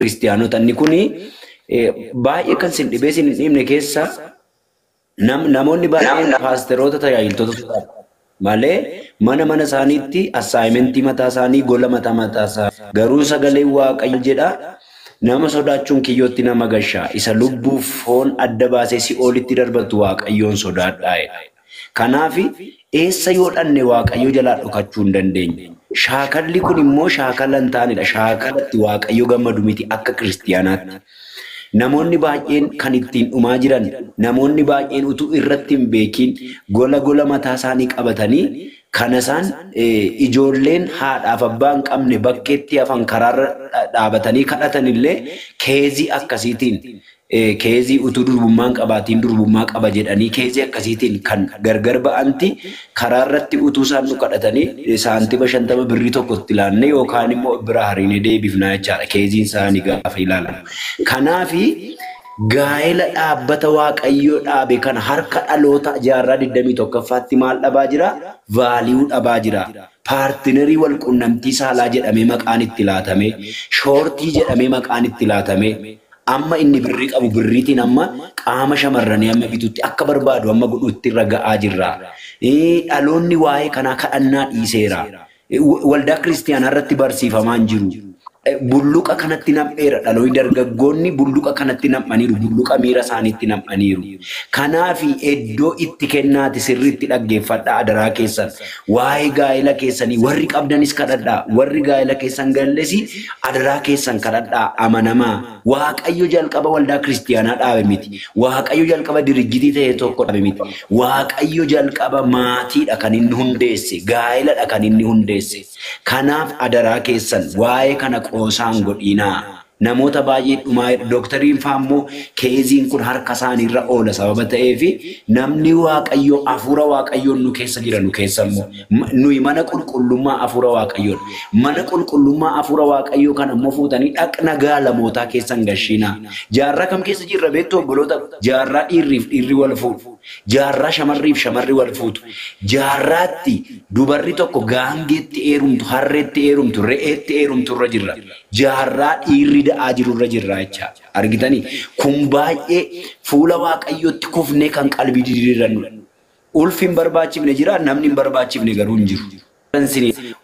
Kiristiyaanota inni kuni baay'ee kan sin dhibee sin hin dhibne keessa namoonni baay'een paasteroota tajaajiltoota sodaatu malee mana mana isaaniitti assaayimentii mataa isaanii gola mataa mataa isaanii garuu sagaleen Waaqayyo jedha nama sodaachuun kiyyootti nama gashaa isa lubbuuf foon adda baasee si'oolitti darbatu Waaqayyoon sodaadhaa jedha. Kanaaf eessa yoo dhanne Waaqayyo jalaa dhokachuu hin dandeenye. Shaakalli kun immoo shaakala hin taanedha. Shaakalatti Waaqayyo gammadu miti akka kiristiyaanaatti. Namoonni baay'een kan ittiin dhumaa jiran, namoonni baay'een utuu irratti hin beekin gola gola mataa isaanii qabatanii kana isaan ijoolleen haadhaaf abbaa hin qabne bakkeetti hafan karaarra dhaabatanii kadhatan illee keezii akkasiitiin keezii utuu durbummaa hin qabaatiin durbummaa qaba jedhanii keezii akkasiitiin kan gargar ba'anti karaarratti utuu isaan nu kadhatanii saantima 50 birrii tokkotti ilaanne yookaan immoo bira hariinee deebifnaa jechaadha keeziin isaanii gaafa ilaalamu. Kanaafi gaa'ela dhaabbata Waaqayyoo dhaabe kana harka dhaloota jaarraa 21ffaatti maal dhabaa jira? Vaaliyuu dhabaa jira. Paartinerii wal qunnamtii saalaa jedhamee maqaan itti laatame, shoortii jedhamee maqaan itti laatame, amma inni birrii qabu birriitiin amma qaama shamarranii amma bitutti akka barbaadu amma godhutti irra ga'aa jirra. Dhaloonni waa'ee kanaa kadhannaa dhiiseera. Waldaa kiristiyaanaa irratti barsiifamaa hin jiru. Bulluqa kanatti nam'eera. Dhaloonni dargaggoonni bulluqa kanatti nam'aniiru. Bulluqa miira isaaniitti nam'aniiru. Kanaaf iddoo itti kennaati sirriitti dhaggeeffadhaa adaraa keessan. Waa'ee gaa'ela keessanii warri qabdanis kadhadhaa. Warri gaa'ela keessan galles adaraa keessan kadhadhaa amanamaa. Waaqayyo jalqaba waldaa kiristiyaanaa dhaabe miti. Waaqayyo jalqaba dirijjitii ta'e tokko dhaabe miti. Waaqayyo jalqaba maatiidha kan inni hundeesse. Gaa'eladha kan inni hundeesse. Kanaaf adaraa keessan waa'ee kana qoosaan godhinaa. Namoota baay'ee dhumaa dooktariin faa immoo keeziin kun harka isaaniirra oola sababa ta'eef namni Waaqayyoo hafuura Waaqayyoon nu keessa jira nu keessa immoo nuyi mana qulqullummaa hafuura Waaqayyoodha. Mana qulqullummaa hafuura Waaqayyoo kana immoo fuutanii dhaqna gaalamootaa keessan gashiinaa. Jaarraa kam keessa jirra beektu obboloota? Jaarraa dhiirriif dhiirri wal fuudhu. Jaarraa shamarriif shamarri wal fuutu. Jaarraatti dubarri tokko gaangeetti heerumtu, harreetti heerumtu, re'eetti heerumtu irra jirra. Jaarraa dhiirri da'aa jiru irra jirra jecha. Argitanii kun baay'ee fuula Waaqayyootti kufnee kan qalbii diriirannudha. Ulfi hin barbaachifne jira, namni hin barbaachifne garuu hin jiru.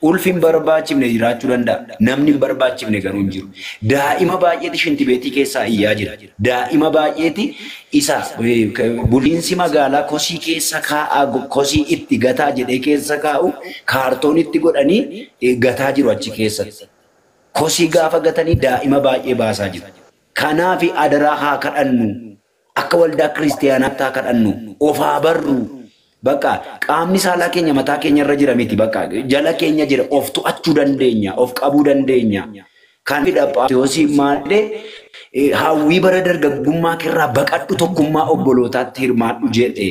Ulfi hin barbaachifne jiraachuu danda'a, namni hin barbaachifne garuu hin jiru. Daa'ima baay'eeti shintibeetii keessaa iyyaa jira. Daa'ima baay'eeti isa bulchiinsi magaalaa kosii keessa kaa'aa kosii itti gataa jedhee keessa kaa'u kaartoon itti godhanii gataa jiru achi keessatti. Kosii gaafa gatanii daa'ima baay'ee baasaa jiru. Kanaaf adaraa haa kadhannu. Akka waldaa kiristiyaanaatti haa kadhannu. Of haa barru. Bakka qaamni saalaa keenya mataa keenya irra jira miti. Bakka jala keenya jira. Of to'achuu dandeenya. Of qabuu dandeenya. Kanaafidha Phaawuloos maallee hawwii bara dargaggummaa keerraa baqadhu tokkummaa obbolootaatti hirmaadhu jedhe.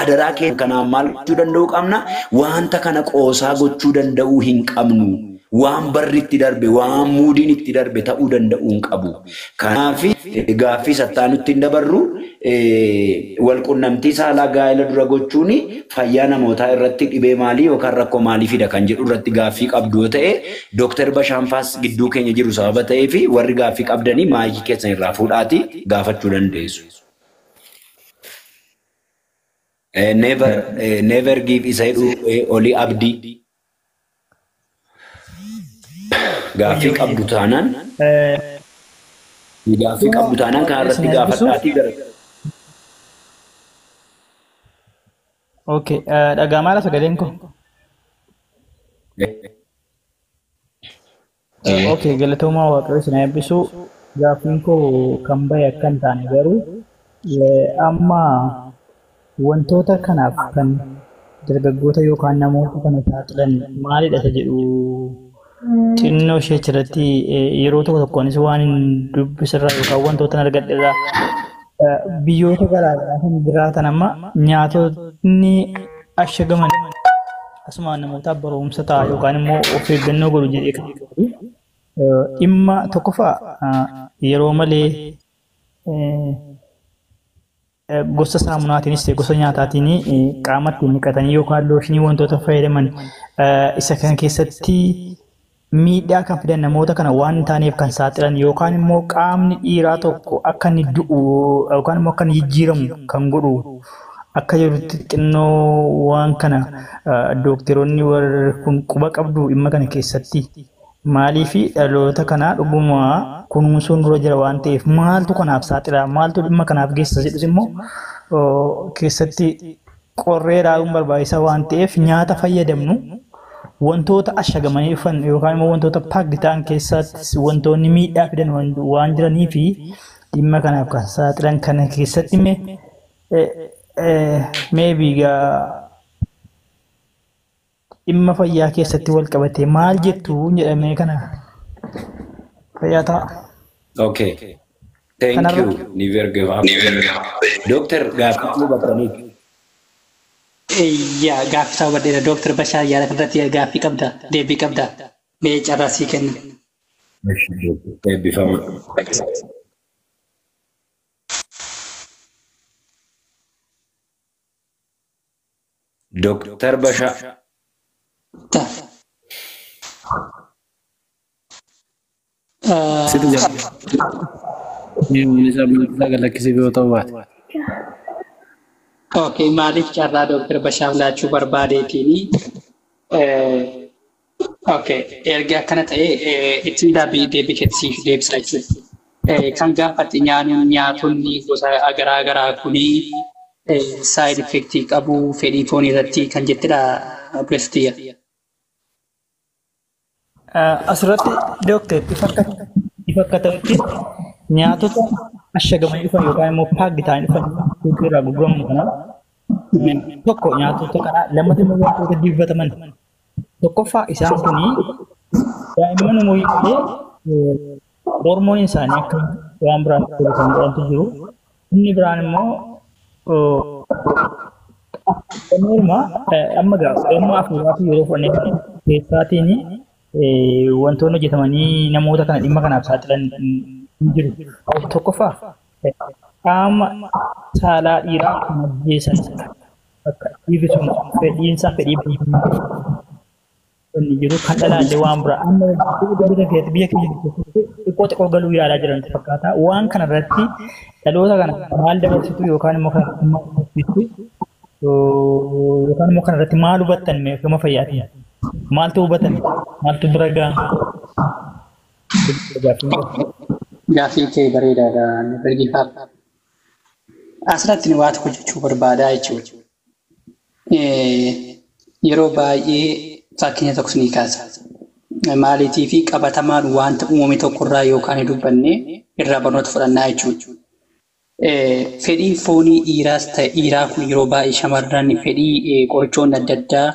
Adaraa keenya kanaan maal gochuu danda'uu qabna? Wanta kana qoosaa gochuu danda'uu hin qabnu. Waan barri itti darbe, waan muudiin itti darbe ta'uu danda'uu hin qabu. Kanaaf gaaffii sattaanutti hin dabarru wal qunnamtii saalaa gaa'ela dura gochuun fayyaa namootaa irratti dhibee maalii yookaan rakkoo maalii fida kan jedhu irratti gaaffii qabdu yoo ta'e Dooktar Bashaanfaas gidduu keenya jiru sababa ta'eef warri gaaffii qabdanii maayikii keessan irraa fuudhaatii gaafachuu dandeessu. Never give isa jedhu olii abdii. Gaaffii qabdu taanaan kana irratti gaafadhaatii gara. Okay, dhagaa maala sagaleen koo? Okay, galatoomaa Waaqayyo isin eebbisu. Gaaffiin koo kan bahe akka hin taane garuu amma wantoota kanaaf kan dargaggoota yookaan namoota kana saaxilan maalidha isa jedhu xinnoo ishee achirratti yeroo tokko tokkonis waan hin dubbisirraa yookaan wantoota argadherraa biyyoota garaagaraa kan jiraatan amma nyaatonni ashagaman asuma namootaaf barumsa ta'a yookaan immoo of eeggannoo godhu jedhee kan qabu. Dhimma tokkoffaa yeroo malee gosa saamunaatiinis ta'e gosa nyaataatiin qaama ittiin dhiqatanii yookaan looshinii wantoota fayyadaman isa kana keessatti miidhaa kan fidan namoota kana waan hin taaneef kan saaxilan yookaan immoo qaamni dhiiraa tokko akka inni du'u yookaan immoo akka inni jijjiiramu kan godhu akka jirutti xinnoo waan kana dookteroonni warri kun quba qabdu dhimma kana keessatti maaliif dhaloota kana dhuguma kunuunsuun dura jira waan ta'eef maaltu kanaaf saaxila maaltu dhimma kanaaf geessisa jedhus immoo keessatti qorree ilaaluun barbaachisaa waan ta'eef nyaata fayyadamnu wantoota ashagamanii dhufan yookaan immoo wantoota packed ta'an keessatti wantoonni miidhaa fidan waan jiranii fi dhimma kanaaf kan saaxilan kana keessatti maybe dhimma fayyaa keessatti wal qabatee maal jettu jedhamee kana fayyaa ta'a. Okay. Thank you. Never give up. Doctor, gaaffii hubattaniif. Yaa, gaaffii isaa hubadheera. Dooktar Bashaar, yaada kanarratti gaaffii qabda, deebii qabda. Mee carraa sii kenna. Eebbifama. Dooktar Bashaar. Situ jala. Inni isaa isaa galakkisee yoo ta'u baate. Okay, maaliif carraa Dooktar Bashaaf laachuu barbaadeetiini? Okay, erga akkana ta'e ittiin deebii keessiif deebisa jechuudha. Kan gaafate nyaatonni gosa garaa garaa kuni side effectii qabu fedhii foonii irratti kan jettedha, obboleessitiyya. Asirratti dooktar, ifa akka ta'utti nyaatota ashagamanii dhufan yookaan immoo packed ta'anii dhufan suuqii irraa gurguraman kana tokko nyaatota kana, lammata immoo wantoota dibataman. Tokkoffaa, isaan kuni daa'imman umurii malee hormooniin isaanii akka waan biraan kan godhantu jiru. Inni biraan immoo amma amma afuuraaf yeroo fudhannee keessaatiin wantoonni hojjetamanii namoota kana dhimma kanaaf saaxilan hin jiru. Tokkoffaa, qaama saalaa dhiiraa kan ajjeesan akka dhiirri sun fedhiinsaa fedhii inni jiru kan dhalaallee waan biraa amma biyya keessatti biyya keenya keessatti xiqqoo xiqqoo galuu yaalaa jiran fakkaata. Waan kana irratti dhaloota kana maal dabarsitu yookaan immoo kana yookaan immoo kana irratti maal hubattan gama fayyaatiin? Maaltu hubatan? Maaltu bira ga'a? Gaaffii kee bareedaadha. Bergifaaf. Asirratti waa tokko jechuu barbaadaa jechuudha. Yeroo baay'ee fakkeenya tokko ni kaasa. Maaliitii fi qabatamaan wanta uumame tokkorraa yookaan dubbanne irraa barnoota fudhannaa jechuudha. Fedhiin foonii dhiiraas ta'e dhiiraa kun yeroo baay'ee shamarran fedhii qorichoonni adda addaa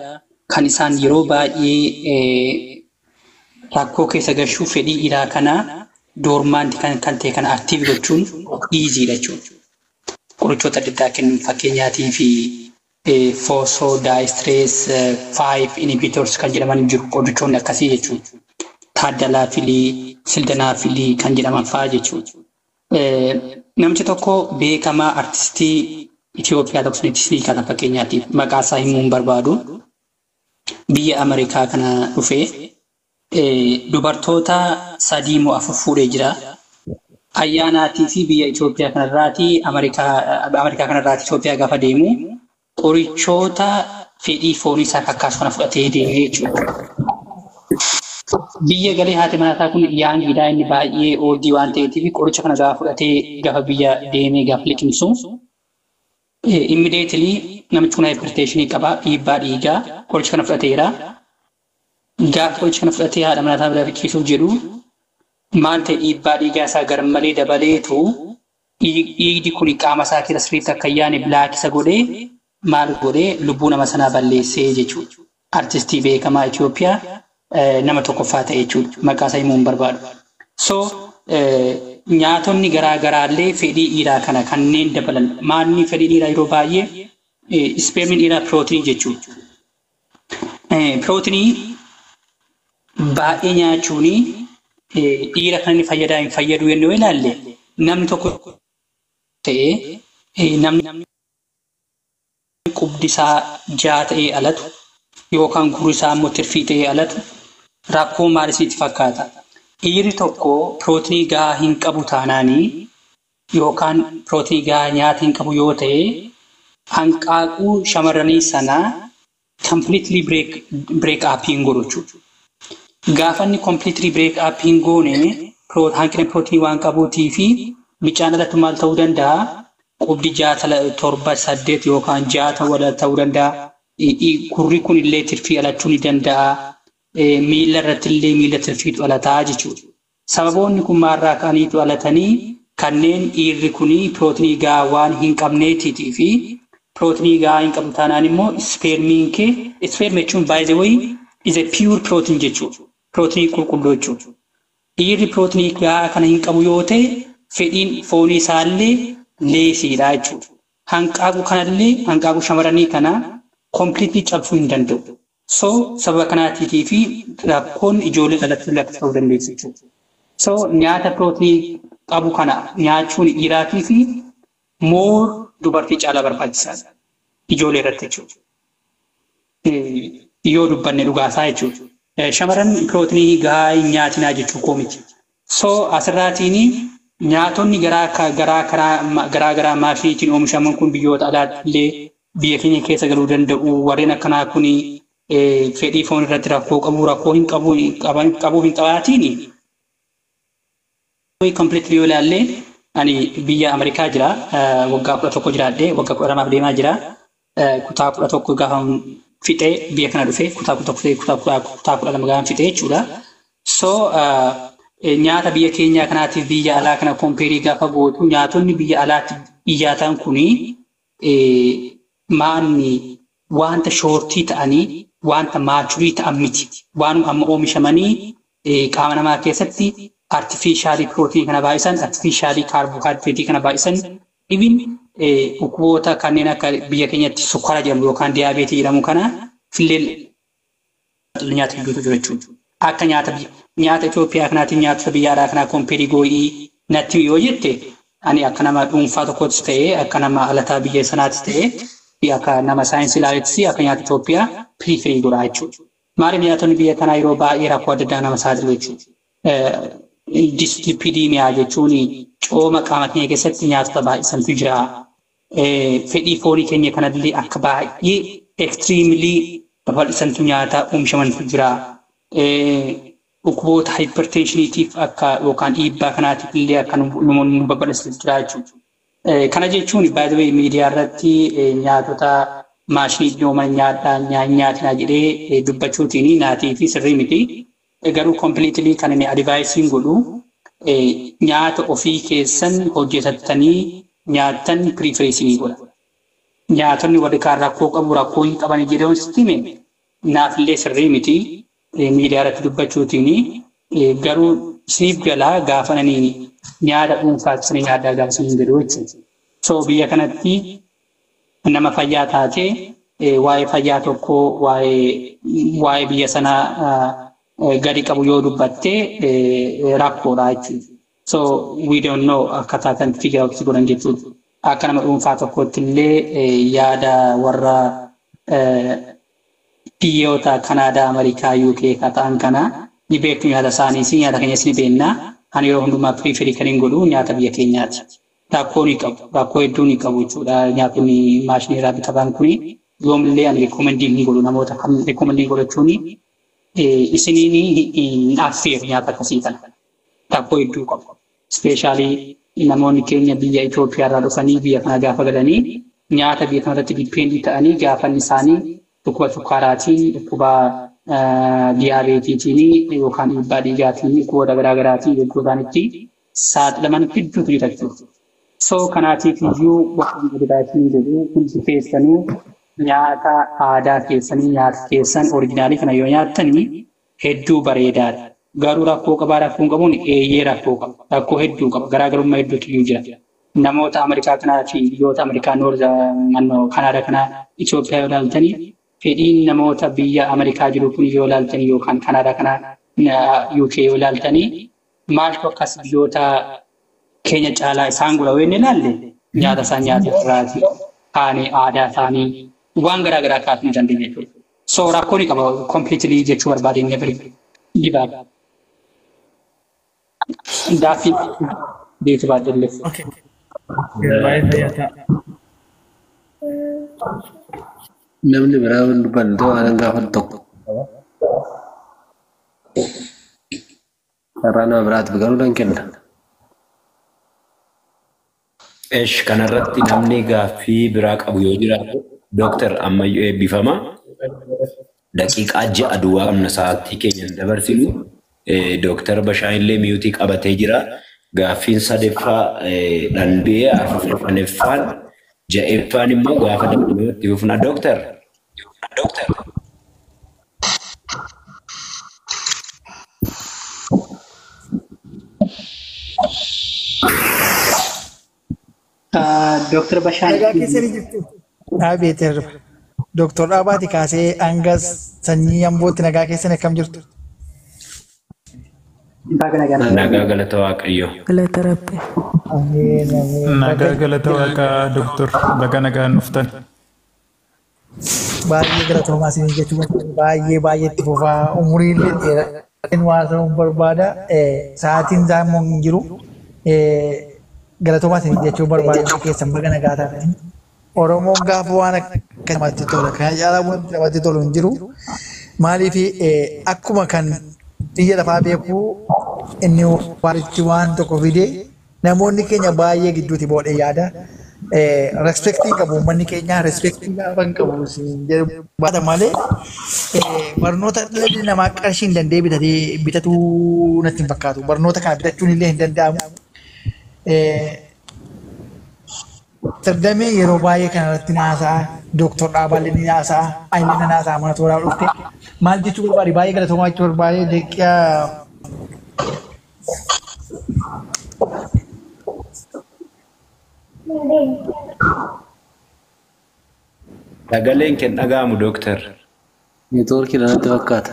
kan isaan yeroo baay'ee rakkoo keessa gashuu fedhii dhiiraa kana dormant kan ta'e kana active gochuun easydha jechuudha. Qorichoota adda addaa kennuun, fakkeenyaatii fi phosphodiesterase 5 inhibitors kan jedhaman jiru, qorichoonni akkasii jechuudha. Tadalafilii, sildenafilii kan jedhaman fa'aa jechuudha. Namni tokko beekamaa artistii Itoophiyaa tokko sunitti ni kaasa, fakkeenyaatiif maqaa isaa himuu hin barbaadu. Biyya Ameerikaa kana dhufee dubartoota sadii moo afur fuudhee jira. Ayyaanaatii fi biyya Itoophiyaa kanarraatii Ameerikaa kanarraatii Itoophiyaa gaafa deemu qorichoota fedhii foonii isaa kakkaasu kana fudhatee deemee jechuudha. Biyya galee haati manaa kun youngidha, inni baay'ee oldii waan ta'eetiif qoricha kana gaafa fudhatee gaafa biyya deemee gaafa liqimsu immediately namichi kun hypertensionii qaba, dhiibbaa dhiigaa, qoricha kana fudhateera. Gaafa qoricha kana fudhatee haadha manaa bira ciisuuf jedhu maal ta'e? Dhiibbaa dhiigaa isaa garmalee dabaleetu dhiigni kun qaama isaa keessa sirriitti akka yaane block isa godhee maal godhee lubbuu nama sanaa balleessee jechuudha. Artistii beekamaa Itoophiyaa nama tokkoffaa ta'e jechuudha. Maqaa isaa himuu hin barbaadu. So nyaatonni garaa garaallee fedhii dhiiraa kana kanneen dabalan maalni fedhii dhiiraa yeroo baay'ee spermiin dhiiraa pirootinii jechuudha. Pirootinii baay'ee nyaachuun dhiira kan inni fayyadaa hin fayyadu jennee ilaalle, namni tokko ta'ee namni qubdi isaa 6 ta'ee alatu yookaan gurri isaa immoo tirfii ta'ee alatu Rakkoo maal isinitti fakkaata? Dhiirri tokko pirootinii gahaa hin qabu taanaanii yookaan pirootinii gahaa nyaata hin qabu yoo ta'e, hanqaaquu shamarranii sanaa completely break up hin godhu jechuudha. Gaafa inni completely break up hin goone, hanqina pirootinii waan qabuutii fi mucaan dhalatu maal ta'uu danda'a? Qubdi jaata, torba, saddeet yookaan jaata wala ta'uu danda'a. Gurri kun illee tirfii dhalachuu ni danda'a. Miila irratti illee miila tirfiitu dhalataa jechuudha. Sababoonni kun maalirraa ka'aniitu dhalatanii? Kanneen dhiirri kun pirootinii gahaa waan hin qabneetiitii fi pirootinii gahaa hin qabnu taanaan immoo ispeermiin kee, sperm jechuun by the way is a pure protein jechuudha. Pirootinii qulqulluu jechuudha. Dhiirri pirootinii gahaa kana hin qabu yoo ta'e, fedhiin foonii isaallee lessiidha jechuudha. Hanqaaquu kanallee, hanqaaquu shamarranii kana completely cabsuu hin danda'u. So sababa kanaatiitii fi rakkoon ijoollee dhalachuu lakka ta'uu dandeessu jechuudha. So nyaata pirootinii qabu kana nyaachuun dhiiraatii fi more dubartii caalaa barbaachisaadha. Ijoollee irratti jechuudha. Yoo dubbanne dhugaasaa jechuudha. Shamarran pirootinii gahaa hin nyaatinaa jechuu koo miti. So asirraatiin nyaatonni garaa garaa garaa garaa maashiniitiin oomishaman kun biyyoota alaatti illee biyya keenya keessa galuu danda'u. Warreen akkanaa kun fedhii foon irratti rakkoo qabu, rakkoo hin qabu, qabuu hin qabaatiin. Completely yoo ilaalle, ani biyya Ameerikaa jira. Waggaa 11 jiraadhe, waggaa 12f deemaa jira. Kutaa 11 gaafa fixee biyya kana dhufe, kutaa 11, kutaa 12 gaafa fixee jechuudha. So nyaata biyya keenyaa kanaatiif biyya alaa kana compare gaafa gootu, nyaatonni biyya alaatti dhiyaatan kuni maanni wanta short ta'anii, wanta mature ta'an miti. Waanuma amma oomishamanii qaama namaa keessatti artificial pirootinii kana baay'isan, artificial kaarboohayidireetii kana baay'isan, dhibin dhukkuboota kanneen akka biyya keenyatti sukkaara jedhamu yookaan diyaabeetii jedhamu kana fillee nyaata hedduutu jira jechuudha. Akka nyaata Itoophiyaa kanaatiin nyaatota biyya alaa kanaa compare goo'ii natti yoo jette, ani akka nama dhuunfaa tokkottis ta'ee, akka nama alataa biyya sanaatis ta'ee, akka nama saayinsii ilaalettis, akka nyaata Itoophiyaa prefer godhaa jechuudha. Maaliif? Nyaatonni biyya kanaa yeroo baay'ee rakkoo adda addaa nama saaxilu jechuudha. Dyslipidemia jechuun cooma qaama keenya keessatti nyaatota baay'isantu jira. Fedhii foonii keenya kanallee akka baay'ee extremely babal'isantu nyaata oomishamantu jira. Dhukkuboota hypertensioniitiif akka yookaan dhiibbaa kanaatiif illee akka namoonni nu babal'isantu jira jechuudha. Kana jechuun by the way miidiyaa irratti nyaatota maashinii dhiyooman nyaadhaa nyaatinaa jedhee dubbachuutiin naatii fi sirrii miti. Garuu completely kan inni advise godhu, nyaata ofii keessan hojjetattanii nyaattan prefer godha. Nyaatonni warri kaan rakkoo qabu, rakkoo hin qaban jedhee sitti hime naafillee sirrii miti miidiyaa irratti dubbachuutiin. Garuu siif galaa gaafa nani nyaata dhuunfaa sanii nyaadhaa gaafa sanii jedhu jechuudha. So biyya kanatti nama fayyaa taatee waa'ee fayyaa tokkoo, waa'ee biyya sanaa gadi qabu yoo dubbatte rakkoodha jechuudha. So we don't know akkaataa kan figure out godhan jechuudha. Akka nama dhuunfaa tokkotti illee yaada warra biyyoota Kanaadaa, Ameerikaa, UK ka ta'an kana ni beektu, nyaata isaaniis nyaata keenyas ni beekna. Ani yeroo hundumaa prefer kan hin godhu nyaata biyya keenyaati. Rakkoo ni qabu. Rakkoo hedduu ni qabu jechuudha. Nyaatonni maashinii irraa bitaman kuni yoomillee ani recommend hin godhu. Namoota kam recommend godhachuun isiniin hin affeeru nyaata akkasii kana. Rakkoo hedduu qabu. Especially namoonni keenya biyya Itoophiyaa irraa dhufanii biyya kana gaafa galanii nyaata biyya kanarratti depend ta'anii gaafa isaanii dhukkuba sukkaaraatiin, dhukkuba diyaabeetiitiin yookaan dhiibbaa dhiigaatiin, dhukkuboota garaa garaatiin yogguu isaan itti saaxilaman hedduutu jira jechuudha. So kanaatiif iyyuu waan advise jedhu, hundi keessanuu nyaata aadaa keessanii, nyaata keessan original kana yoo nyaattanii hedduu bareedaadha. Garuu rakkoo qabaa, rakkoo hin qabuun, eeyyee, rakkoo qaba. Rakkoo hedduu qaba. Garaagarummaa hedduutu iyyuu jira. Namoota Ameerikaa kanaa fi biyyoota Ameerikaa North naannoo Kanaadaa kanaa Itoophiyaa yoo ilaaltanii, fedhiin namoota biyya Ameerikaa jiru kun yoo ilaaltanii yookaan Kanaadaa kanaa UK yoo ilaaltanii, maaltu akkas biyyoota keenya caalaa isaan godha yoo inni ilaalle, nyaata isaan nyaata irraati kaanii aadaa isaanii waan garaa garaa kaasuu ni dandeenya jechuudha. So rakkoo ni qaba completely jechuu barbaade inni biri. Dibaaba. Gaaffii beektu baaddelleef. Okay. Baay'ee fayyaa ta'a. Namni biraa waan dubbanne ta'u aanan gaafatu tokko. Carraa nama biraatiif garuu nan kenna. Esh kanarratti namni gaaffii biraa qabu yoo jiraate Dooktar ammayyuu eebbifama. Daqiiqaa 6 duwwaa qabna sa'aatii keenya hin dabarsinu. Dooktar Bashaan illee miyuutii qabatee jira. Gaaffiin sadaffaa dhandhee afuraffaan ja'affaan immoo gaafa dandeenyu itti fufna. Dooktar. Dooktar Bashaan. Nagaa keessa ni jirtu. Dhaabeeter. Dooktar Dhaabaati kaasee hanga sanyii Ambootti nagaa keessan akkam jirtu? Nagaa galata Waaqayyoo. Galata Rabbi. Ameen ameen. Nagaa galata Waaqaa Dooktar baga nagaan dhuftan. Baay'ee galatoomaa isin jechuun baay'ee baay'ee itti fufaa umuriin illee dheeraa waan ta'uun barbaada. Sa'aatiin isaa immoo hin jiru. Galatoomaa isin jechuun barbaada keessan baga nagaa taatan. Oromoon gaafa waan akka namatti tola. Kana caalaa wanti namatti tolu hin jiru. Maaliif akkuma kan biyya lafaa beeku inni waarichi waan tokko fide namoonni keenya baay'ee gidduutti boodhee yaada. Respektii qabu uummanni keenya respektii gaafa hin qabu jedhu baata malee barnoota dhalli namaa qarshii hin danda'e bitatee bitatuu natti hin fakkaatu. Barnoota kana bitachuun illee hin danda'amu. Sardamee yeroo baay'ee kanarratti naasa'a. Dooktor Dhaabaallee ni naasa'a. Ayilee na naasa'a mana tooraa dhufte. Maal jechuu barbaade baay'ee galatoomaa jechuu barbaade daqiiqaa Sagaleen kan dhaga'amu Dooktar. Neetwoorkii natti fakkaata.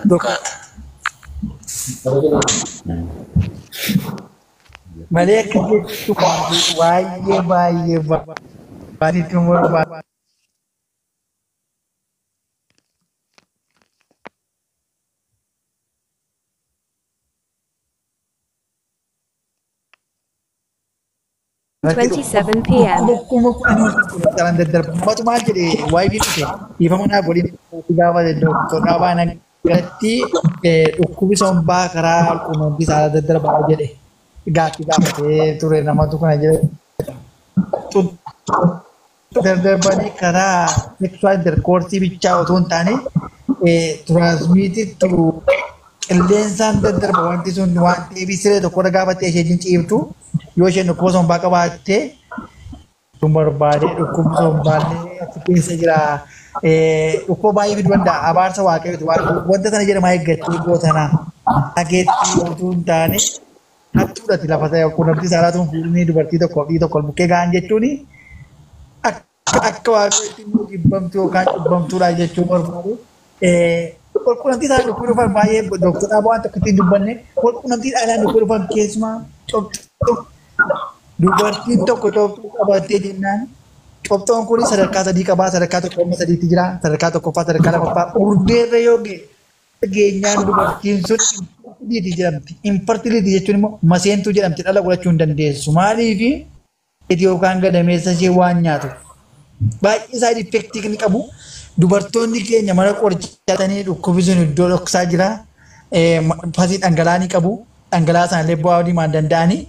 Malee akka jettu baay'ee baay'ee baay'ee barbaade. 27 p.m. Kuma 10 daddarba. Matu maal jedhe waayifii dhufe dhiifama naa godhin gaafa Dooktor Dhaabaa nagaatti dhukkubi sombaa karaa quunnamtii saalaa daddarbaa jedhe gaaffii gaafatee ture namatu kana jedhe. Daddarbanii karaa sexual intercourse bichaa otoo hin taane transmitted through qilleensaan daddarba wanti sun waan ta'eef siree tokkorra gaafattee ishee ciiftu yoo isheen dhukkuba sombaa qabaatte sun barbaade dhukkubni sombaallee achi keessa jira. Dhukkuba baay'ee fiduu danda'a. Abaarsa waaqayyooti. Wanta sana jedhama eeggattee gootana. Dhageettii otoo hin taane hattuudhati lafa ta'e quunnamtii saalaa tun fuudhanii dubartii tokko fi tokko bukkee ga'an jechuun akka waaqayyooti immoo jibbamtu yookaan cubbamtuudha jechuun barbaadu. Walquunnamtii saalaa dhukkubni dhufan baay'ee dooktar Dhaabaa waan tokko ittiin dubbanne walquunnamtii dhaalaan dhukkubni dhufan keessumaa cobxoo dubartiin tokko cobxoo qabattee jennaan cobxoon kun sadarkaa sadii qabaa sadarkaa tokko amma sadiitti jira sadarkaa tokkoffaa sadarkaa lamaffaa urdeerra yoo geenyaan dubartiin sun infertility jedhamti. Infertility jechuun immoo maseentuu jedhamti dhala godhachuu hin dandeessu. Maaliif yookaan gadameessa ishee waan nyaatu. Baay'ee side effectii kan qabu dubartoonni keenya mana qorichaatanii dhukkubni sun iddoo dhoksaa jira. Fasii dhangala'aa ni qabu. Dhangala'aa sana illee bu'aa diimaa danda'anii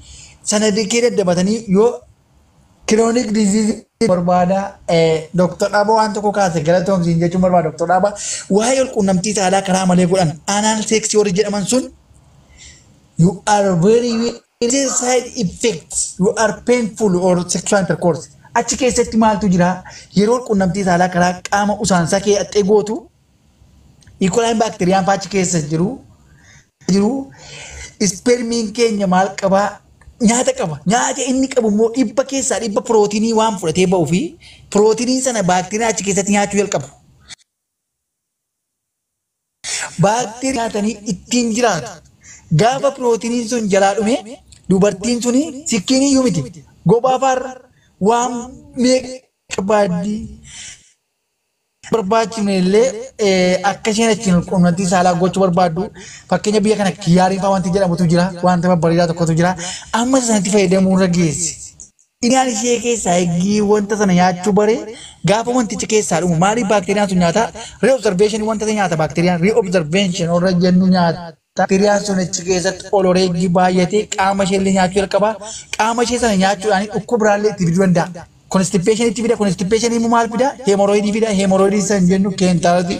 sana dikee daddabatanii yoo chronic disease barbaada. Dooktar Dhaabaa waan tokko kaase galatoomsiin jechuun barbaada Dooktar Dhaabaa waa'ee walquunnamtii saalaa karaa malee godhan anal sex warri jedhaman sun you are very side effects you are painful or sexual intercourse achi keessatti maaltu jira yeroo quunnamtii saalaa karaa qaama usaansaa kee axxee gootu E. coli baakteeriyaan fa'aa achi keessa jiru ispermiin keenya maal qabaa nyaata qaba nyaata inni qabu immoo 100% pirootinii waan fudhatee ba'uu fi pirootinii sana baakteeriyaan achi keessatti nyaachuu jalqabu. Baakteeriyaa nyaatanii ittiin jiraatu. Gaafa pirootiniin sun jalaa dhume dubartiin suni sikkiin iyyuu miti. Gobaa faarra waan meeqa barbaaddi. Barbaachifne illee akka isheen achiin quunnamtii saalaa gochuu barbaaddu, fakkeenya biyya kana kiyyaariin fa'aa wanti jedhamutu jira, wanta babbareedaa tokkotu jira, amma sanatti fayyadamuu irra geessi. Inaan ishee keessaa eegii wanta sana nyaachuu bare, gaafa wantichi keessaa dhumu maaliif baakteeriyaan sun nyaata reobservation, wanta sana nyaata baakteeriyaan reobservation warra jennu nyaata. Baakteeriyaan sun achi keessatti ol oreegii baay'atee qaama ishee illee nyaachuu jalqaba. Qaama ishee sana nyaachuudhaan dhukkuba biraallee itti fiduu danda'a. Constipation itti fida. Constipation immoo maal fida? Hemorrhoidii fida. Hemorrhoidii san jennu keentaaloti.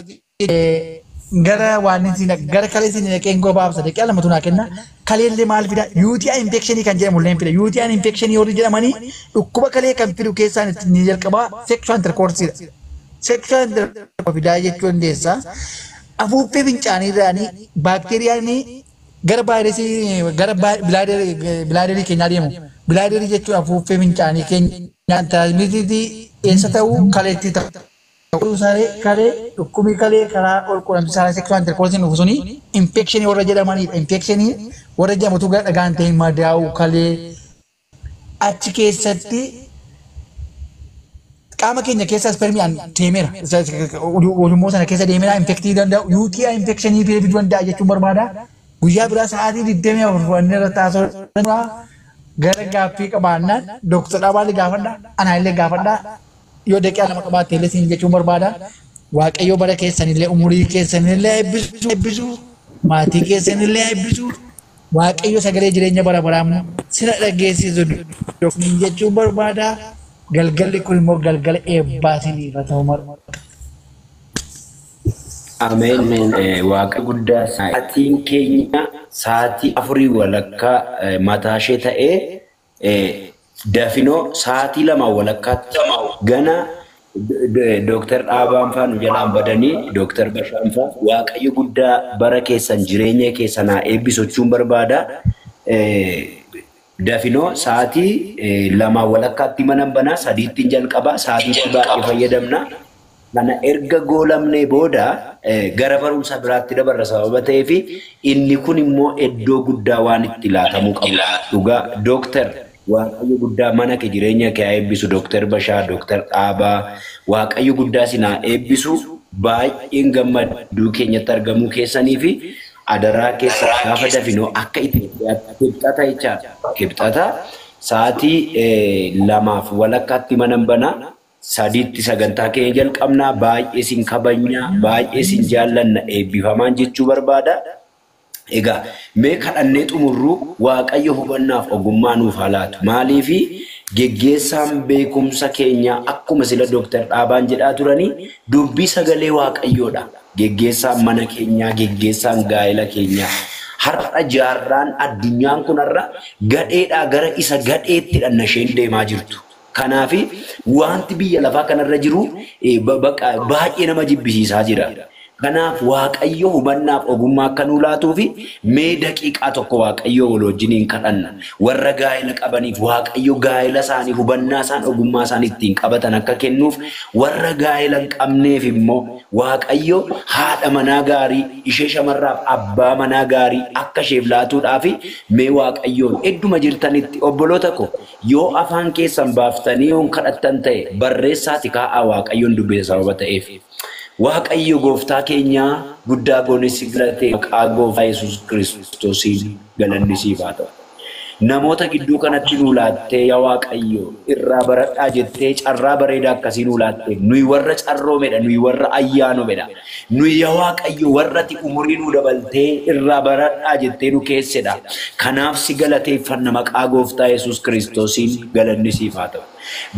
Gara waan inni gara kalee isin dhaqeen gobaabsa daqiiqaa lamatu naa kenna. Kaleellee maal fida? UTI infection kan jedhamu illee fida. UTI infection warri jedhamanii dhukkuba kalee kan fidu keessaan ni jalqaba sexual intercourse dha. Sexual intercourse fidaa jechuu dandeessa. Afuuffee fincaanii irraanii baakteeriyaan gara vaayirasii gara bladderii keenyaa deemu. Bladderii jechuun afuuffee fincaanii keenya transmitted eessa ta'uu kaleetti ta'u. Saree kalee, dhukkubni kalee karaa ol quunnamtii saalaa sexual intercourse dhufu suni infection warra jedhamanidha. Infection warra jedhamutu gara dhagaan ta'in madaa'u kalee achi keessatti qaama keenya keessa spermiyaan deemeera. Ujummoo sana keessa deemeera, infectii danda'u. UTI infectionii fiduu danda'a jechuun barbaada. Guyyaa biraa sa'aatii 24 fudhannee irra taasisuu gara gaaffii qabaannaan Dooktar Dhaabaallee gaafadha. Anaa illee gaafadha. Yoo daqiiqaa 2 qabaatte illee siin jechuun barbaada. Waaqayyo bara keessanillee umurii keessanillee eebbisu, maatii keessanillee eebbisu. Waaqayyo sagalee jireenya bara baraa immoo sina dhageessisu jechuun barbaada. Galgalli kun immoo galgala eebbaa isiniif haa ta'u mara. Ameen. Waaqa guddaa, sa'aatiin keenya sa'aatii 4:30 mataa ishee ta'ee dafinoo sa'aatii 2:30tti gana Dooktar Dhaabaan faa nu jalaan badanii, Dooktar Bashaan faa, Waaqayyo guddaa bara keessan jireenya keessan haa eebbisu jechuun barbaada. Dafinoo sa'aatii 2:30tti mana banaa, 3tti jalqabaa, sa'aatiitti baay'ee fayyadamna. Kana erga goolamnee booda gara barumsa biraatti dabarra, sababa ta'eef inni kun immoo iddoo guddaa waan itti laatamuu qabu. Dhugaa Dooktar, Waaqayyo guddaa mana kee jireenya kee haa eebbisu. Dooktar Bashaa, Dooktar Dhaabaa, Waaqayyo guddaa isin haa eebbisu. Baay'een gammaduu keenyatti argamuu keessanii fi adaraa keessa gaafa dafinoo akka Itoophiyaatti kibxata jechaadha. Kibxata sa'aatii 2:30tti mana banaa. 3tti sagantaa keenya jalqabnaa. Baay'ee isin kabajnaa, baay'ee isin jaallanna, eebbifamaan jechuu barbaada. Egaa mee kadhannee xumurru. Waaqayyo hubannaaf ogummaa nuuf haa laatu. Maaliifi geggeessaan beekumsa keenyaa akkuma sila Dooktar Dhaabaan jedhaa turanii dubbii sagalee Waaqayyoodha. Geggeessaan mana keenyaa, geggeessaan gaa'ela keenyaa. Har'a jaarraan addunyaan kun har'a gadheedhaa gara isa gadheetti dha isheen deemaa jirtu. Kanaafi wanti biyya lafaa kanarra jiru baay'ee nama jibbisiisaa jira. Kanaaf Waaqayyo hubannaaf ogummaa akka nuu laatuu fi mee daqiiqaa tokko Waaqayyo wal wajjiniin kadhanna. Warra gaa'ela qabaniif Waaqayyo gaa'ela isaanii hubannaa isaan ogummaa isaan ittiin qabatan akka kennuuf, warra gaa'ela hin qabneef immoo Waaqayyo haadha manaa gaarii ishee shamarraaf abbaa manaa gaarii akka isheef laatuudhaaf mee Waaqayyoon idduma jirtanitti, obboloota ko, yoo afaan keessan baaftanii yoon kadhattan ta'e barreessaati kaa'aa, Waaqayyoon dubbisa sababa ta'eef. Waaqayyo gooftaa keenyaa guddaa goonis galatee, maqaa gooftaa Yesuus Kiristoosiin galanni siif haa ta'u. Namoota gidduu kanatti nuu laattee, yaa Waaqayyo, irraa baradhaa jettee carraa bareedaa akkasii nuu laattee, nuyi warra carroomedha, nuyi warra ayyaanомedha. Nuyi, yaa Waaqayyo, warra ati umurii nuu dabaltee irraa baradhaa jettee nu keessedha. Kanaaf si galateeffanna, maqaa gooftaa Yesuus Kiristoosiin galanni siif haa ta'u.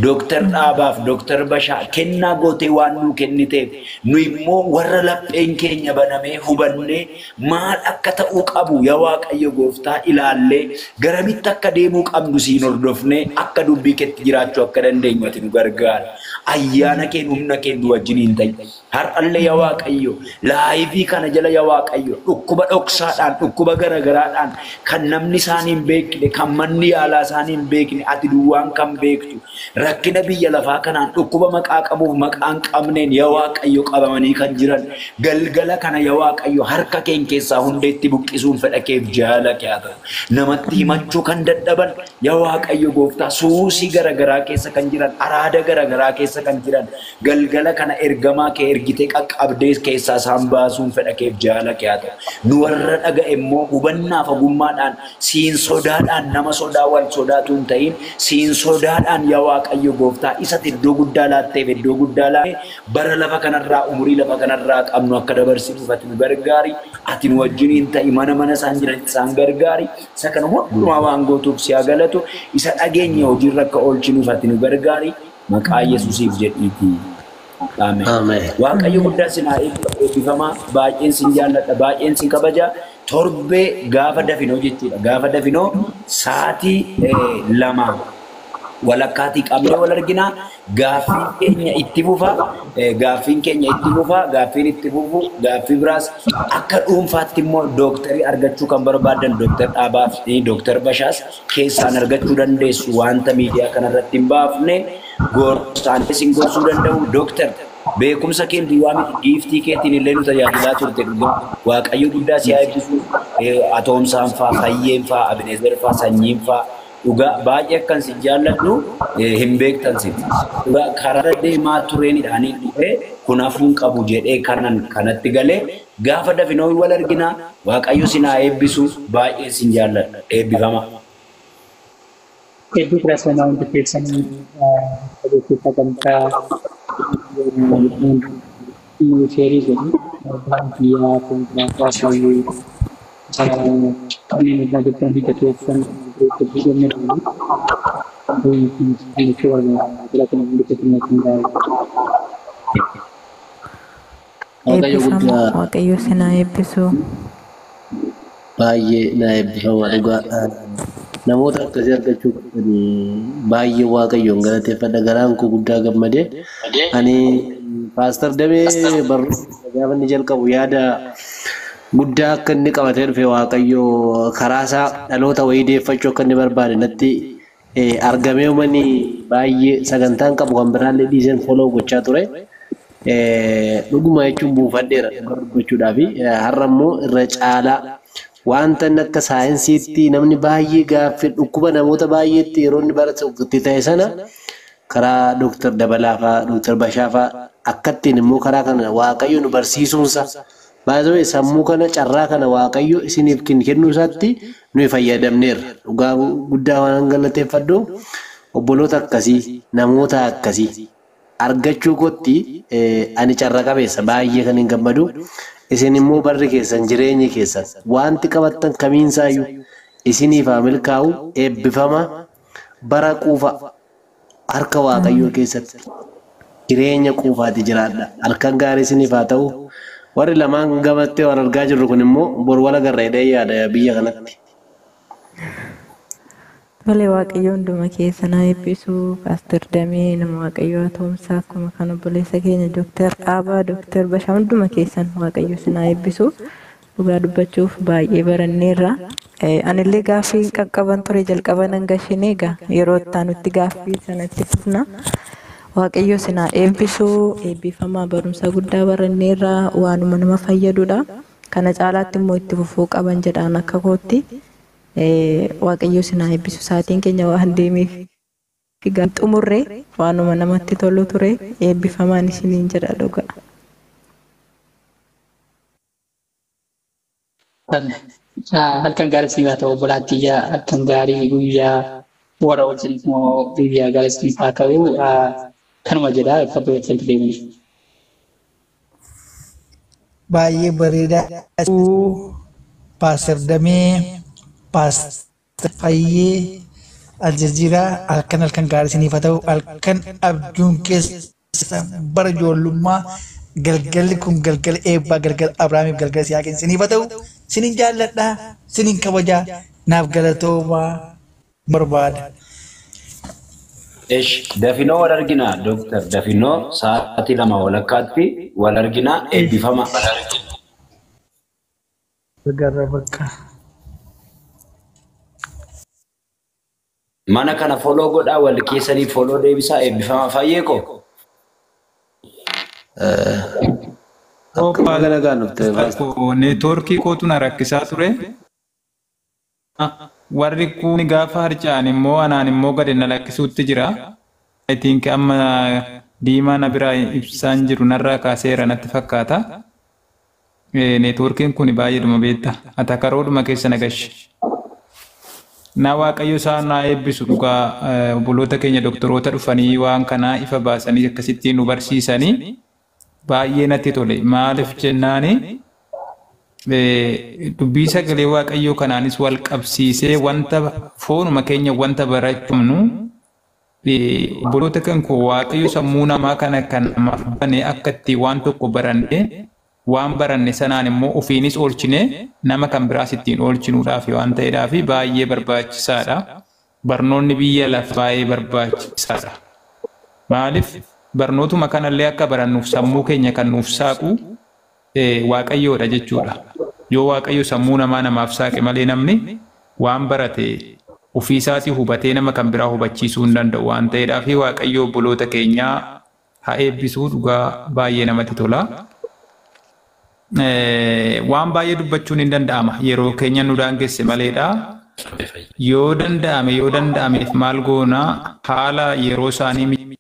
Dooktar Dhaabaaf Dooktar Bashaa kennaa gootee waan nuu kenniteef, nu immoo warra lapheen keenya banamee hubannee maal akka ta'uu qabu, yaa Waaqayyo gooftaa, ilaallee garamitti akka deemuu qabnu siin hordofnee akka dubbii keetti jiraachuu akka dandeenyu ati nu gargaara. Ayyaana keen humna keen nu wajjiniin ta'i. Har'allee, yaa Waaqayyo, live kana jala, yaa Waaqayyo, dhukkuba dhoksaadhaan, dhukkuba garagaraadhaan kan namni isaanii hin beekne, kan manni yaalaa isaanii hin beekne, ati duwwaan kan beektu. Rakkina biyya lafaa kanaan dhukkuba maqaa qabuuf maqaan qabneen yaa Waaqayyo qabamanii kan jiran galgala kana yaa Waaqayyo harka keen keessaa hundeetti buqqisuun fedha keef jaala kee haa ta'u. Namatti himachuu kan dadhaban yaa Waaqayyo gooftaa suusii garaagaraa keessa kan jiran araada garaagaraa keessa kan jiran galgala kana ergamaa kee ergitee qaqqabdee keessaa isaan baasuun fedha keef jaala kee haa ta'u. Nu warra dhaga'e immoo hubannaaf ogummaadhaan siin sodaadhaan nama sodaa wal sodaatu hin ta'in siin sodaadhaan yaa Waaqayyo gooftaa isatti iddoo guddaa laatteef iddoo guddaa laattee bara lafa kanarraa umurii lafa kanarraa qabnu akka dabarsinuuf ati nu gargaari. Ati nu wajjiniin ta'i mana mana isaan jiran isaan gargaari. Isa kana hundumaa waan gootuuf si haa galatu. Isa dhageenya hojiirra akka oolchinuuf ati nu gargaari. Maqaa Yesuusiif jedhiitii. Ameen. Ameen. Waaqayyo guddaa sin haa eebbifamaa. Baay'een sin jaalladha. Baay'een sin kabaja. Torbee gaafa dafinoo jechuudha. Gaafa dafinoo sa'aatii 2 walakkaatii qabnee wal argina. Gaaffiin keenya itti fufa. Gaaffiin keenya itti fufa. Gaaffiin itti fufu. Gaaffii biraas akka dhuunfaatti immoo dooktarii argachuu kan barbaadan Dooktar Dhaabaa fi Dooktar Bashaas keessaan argachuu dandeessu wanta miidiyaa kanarratti hin baafne gorsaan isin gorsuu danda'u. Dooktar beekumsa keen duwwaa miti giiftii keetiin illee nu tajaajilaa turte dhugaa. Waaqayyo guddaa si haa eebbisu. Atoomsaan faa, Fayyeen faa, Abineezer faa, Sanyiin faa dhugaa baay'ee akkan si jaalladhu hin beektan si. Dhugaa karaa deemaa tureenidha ani dhufee kun hafuun qabu jedhee kanan kanatti galee gaafa dafinoo wal argina. Waaqayyo sin haa eebbisu. Baay'ee sin jaalladha. Eebbifama. Hedduu filaatamaa hundi keessanii sagantaa sheerii jedhu baadiyyaa konkolaataa saawwee kanneen irraa jirtan hidda keessan Waaqayyo Eebbifama guddaa Waaqayyo sin haa eebbisu. baay'ee na eebbifama dhugaa. Namoota akkasii argachuu baay'ee Waaqayyoon galateeffadha. Garaan koo guddaa gammadee. Ani Paaster Damee barnoota gaafa inni jalqabu yaada guddaa akka inni qabatee dhufe Waaqayyo karaa isaa dhaloota wayii deeffachuu akka inni barbaade natti argamee uummanni baay'ee sagantaan qabu kan biraallee dhiiseen follow gochaa ture. Dhuguma jechuun buufadheera dhugaa dubbachuudhaaf har'a immoo irra caalaa wanta inni akka saayinsiitti namni baay'ee gaaffii dhukkuba namoota baay'eetti yeroo inni barate itti ta'e sana karaa Dooktar Dabalaa fa'aa Dooktar Bashaa fa'aa akkattiin immoo karaa kana Waaqayyo nu barsiisuunsa baay'ee sammuu kana carraa kana Waaqayyo isiniif kennuu isaatti nuyi fayyadamneerra. Dhugaa guddaa waan galateeffadhu obboloota akkasii namoota akkasii argachuu kootti ani carra qabeessa baay'ee kan hin gammadu. Isin immoo barri keessan jireenyi keessan wanti qabattan kamiinsaayyuu isiniif haa milkaa'u. Eebbifama bara quufa harka Waaqayyoo keessatti jireenya quufaati jiraadha. Halkan gaarii isiniif haa ta'u. Warri lamaan gamattee waan argaa jirru kun immoo bor wal agarra jedhee yaada biyya kanatti. Tole Waaqayyo hunduma keessan haa eebbisu. Paaster Damee nama Waaqayyo atoomsaa akkuma kan obboleessa keenya Dooktar Dhaabaa, Dooktar Bashaa hunduma keessan Waaqayyo sin haa eebbisu. Dhugaa dubbachuuf baay'ee baranneerra. Anillee gaaffii qaqqaban ture jalqaba nan gashine egaa yeroo itti aanutti gaaffii sanatti fufna. Waaqayyo sin haa eebbisu. Eebbifamaa barumsa guddaa baranneerra waanuma nama fayyadudha. Kana caalaatti immoo itti fufuu qaban jedhaan akka kootti. Waaqayyo sin haa eebbisu. Sa'aatiin keenya waan deemeef xumurre waanuma namatti tolu ture. Eebbifamaan isiniin jedha dhugaa. Halkan gaarii isiniif haa ta'u obbolaatiyyaa halkan gaarii guyyaa warra wajjin immoo guyyaa gaarii isiniif haa ta'u kanuma jedha akka biyya deemanii. Baay'ee bareedaa. Paaster Damee, Paaster Fayyee, Aljazeeraa halkan halkan gaarii isiniif haa ta'u. Halkan abjuun keessa bara ijoollummaa galgalli kun galgala eebbaa galgala Abrahaamiif galgala Yisihaaqin isiniif haa ta'u. Isinin jaalladha, isinin kabajaa, naaf galatoomaa barbaada. Esh, dafinoo wal argina Dooktar Dafinoo sa'aatii 2 walakkaatti wal argina eebbifama. Garra bakka. Mana kana follow godhaa, wal keessanii follow deebisaa. Eebbifamaa, fayyee koo. Baga nagaan dhufte. Neetwoorkii kootu na rakkisaa ture. Warri kun gaafa harca'an immoo anaan immoo gadi na lakkisuutti jira. I think amma diimaa na biraa ibsaan jiru narraa kaaseera natti fakkaata. Neetwoorkiin kun baay'eedhuma beekta. Ati karoodhuma keessa na gashi. Na Waaqayyo isaan naa eebbisu dhugaa, obboloota keenya doktoroota dhufanii waan kanaa ifa baasanii akkasittiin nu barsiisanii baay'ee natti tole. Maaliif jennaani, dubbii sagalee Waaqayyoo kanaanis wal qabsiisee wanta foonuma keenya wanta barachuunu, obboloota kan koo, Waaqayyo sammuu namaa kana kan namaaf bane akka itti waan tokko baranne, waan baranne sanaan immoo ofiinis oolchine nama kan biraas ittiin oolchinuudhaaf waan ta'eedhaaf baay'ee barbaachisaadha. Barnoonni biyya lafaa baay'ee barbaachisaadha. Maaliif, barnootuma kanallee akka barannuuf sammuu keenya kan nuuf saaqu Waaqayyoodha jechuudha. Yoo Waaqayyo sammuu namaa namaaf saaqe malee, namni waan barate ofiisaatii hubatee nama kan biraa hubachiisuu hin danda'u waan ta'eedhaaf, Waaqayyo obboloota keenyaa haa eebbisuu, dhugaa baay'ee namatti tola. Waan baay'ee dubbachuun hin danda'ama, yeroo keenya nu daangesse maleedha. Yoo danda'ame, yoo danda'ameef maal goona, haala yeroo isaanii